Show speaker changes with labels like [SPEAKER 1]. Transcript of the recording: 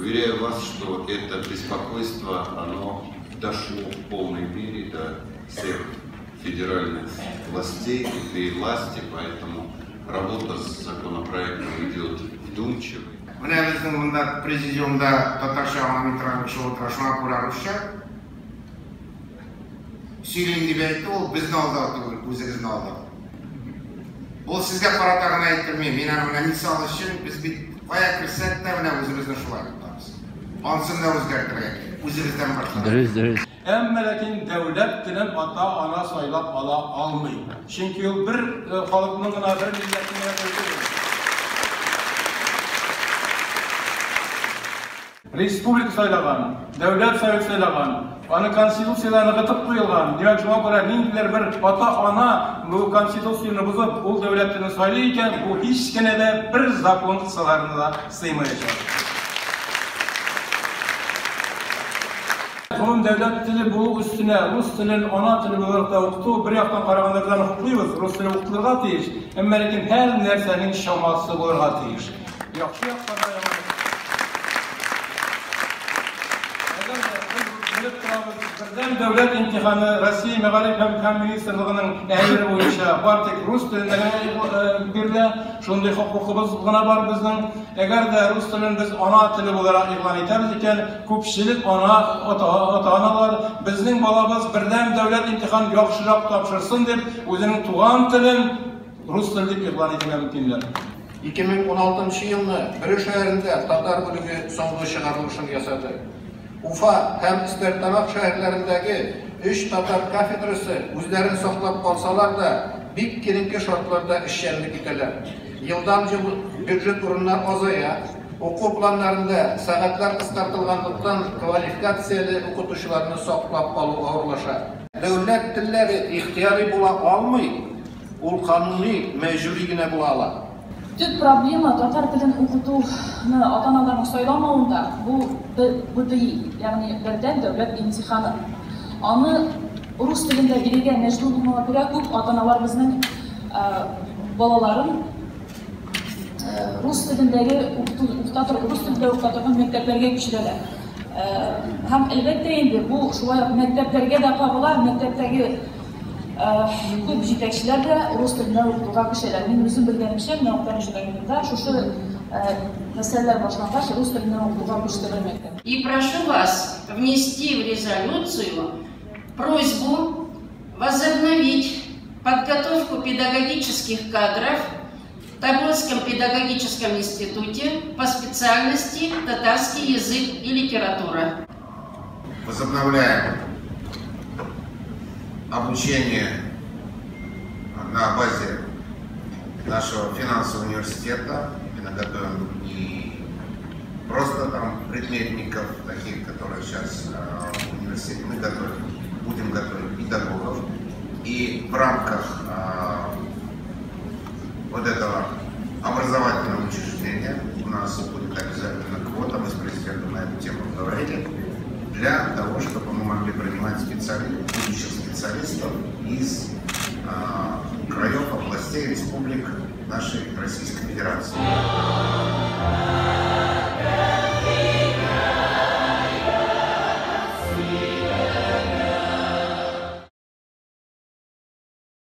[SPEAKER 1] Уверяю вас, что это беспокойство, оно дошло в полной мере до всех федеральных властей и власти, поэтому работа с законопроектом идет вдумчиво.
[SPEAKER 2] Менә безнең монда президиумда татарча аңламый торган кеше утыра, шуңа күрә русча сөйлим дип әйтте, ул безне алдау түгел, үзегезне алдау. Ул сезгә карата гына әйтелми, мин аны менә мисал өчен, без бит кая керсәк тә менә үзебезне шулай тотабыз. Анысын да үзгәртергә кирәк, үзебездән башлап.
[SPEAKER 3] Дөрес, дөрес.
[SPEAKER 4] Әмма ләкин дәүләт телен ата-ана сайлап ала алмый. Чөнки ул бер халыкның гына, бер милләтнең генә теле түгел. Республика сайлаган, Дәүләт Советы сайлаган, аны Конституциядә ныгытып куелган. Димәк, шуңа күрә ниндидер бер ата-ана бу Конституцияне бозып, ул дәүләт телен сайлый икән, бу һич кенә дә бер закон кысаларына да сыймаячак. Гомумдәүләт теле булу өстенә, рус телен ана теле буларак та укыту, бер яктан караганда без аны хуплыйбыз, рус теле укытылырга тиеш, әмма ләкин һәр нәрсәнең чамасы булырга тиеш. Яхшы якка да, яман якка да. Әгәр дә без белеп торабыз, бердәм дәүләт имтиханы Россия Мәгариф һәм фән министрлыгының әмере буенча бары тик рус телендә генә бирелә, шундый хокукыбыз гына бар безнең. Әгәр дә рус телен без ана теле буларак игълан итәбез икән, күпчелек ана, ата, ата-аналар безнең балабыз бердәм дәүләт имтихан яхшырак тапшырсын дип, үзенең туган телен рус теле дип игълан итәргә мөмкиннәр.
[SPEAKER 5] 2016 елны Бөре шәһәрендә татар бүлеге соңгы чыгарылышын ясады. Уфа һәм Стәрлетамак шәһәрләрендәге өч татар кафедрасы үзләрен саклап калсалар да, бик киеренке шартларда эшчәнлек итәләр. Елдан-ел бюджет урыннар азая, уку планнарында сәгатьләр кыскартылганлыктан квалификацияле укытучыларны саклап калу авырлаша. Дәүләт телләре ихтыяри була алмый, ул кануни, мәҗбүри генә була ала.
[SPEAKER 6] Төп проблема татар телен укытуны ата-аналарның сайламавында, бу БДИ, ягъни бердәм дәүләт имтиханы. Аны рус телендә бирергә мәҗбүр булганга күрә күп ата-аналар безнең балаларын рус телендәге укыту, укыта рус телендә укыта торган мәктәпләргә күчерәләр. Һәм әлбәттә инде бу шулай ук мәктәпләргә дә кагыла, мәктәптәге күп җитәкчеләр дә рус телендә укытуга күчәләр. Мин үзем белгәнемчә, менә Актаныш районында шушы мәсьәләләр башлангач, рус телендә укытуга күчте бер мәктәп.
[SPEAKER 7] И прошу вас внести в резолюцию просьбу возобновить подготовку педагогических кадров в Тобольском педагогическом институте по специальности татарский язык и литература.
[SPEAKER 2] Возобновляем обучение на базе нашего финансового университета. Именно готовим не просто предметников, таких, которые сейчас в университете, мы готовим, будем готовить педагогов. И в рамках вот этого образовательного учреждения у нас будет обязательно квота, мы с президентом на эту тему говорили, для того, чтобы мы могли принимать будущих специалистов из краев, областей, республик нашей Российской Федерации.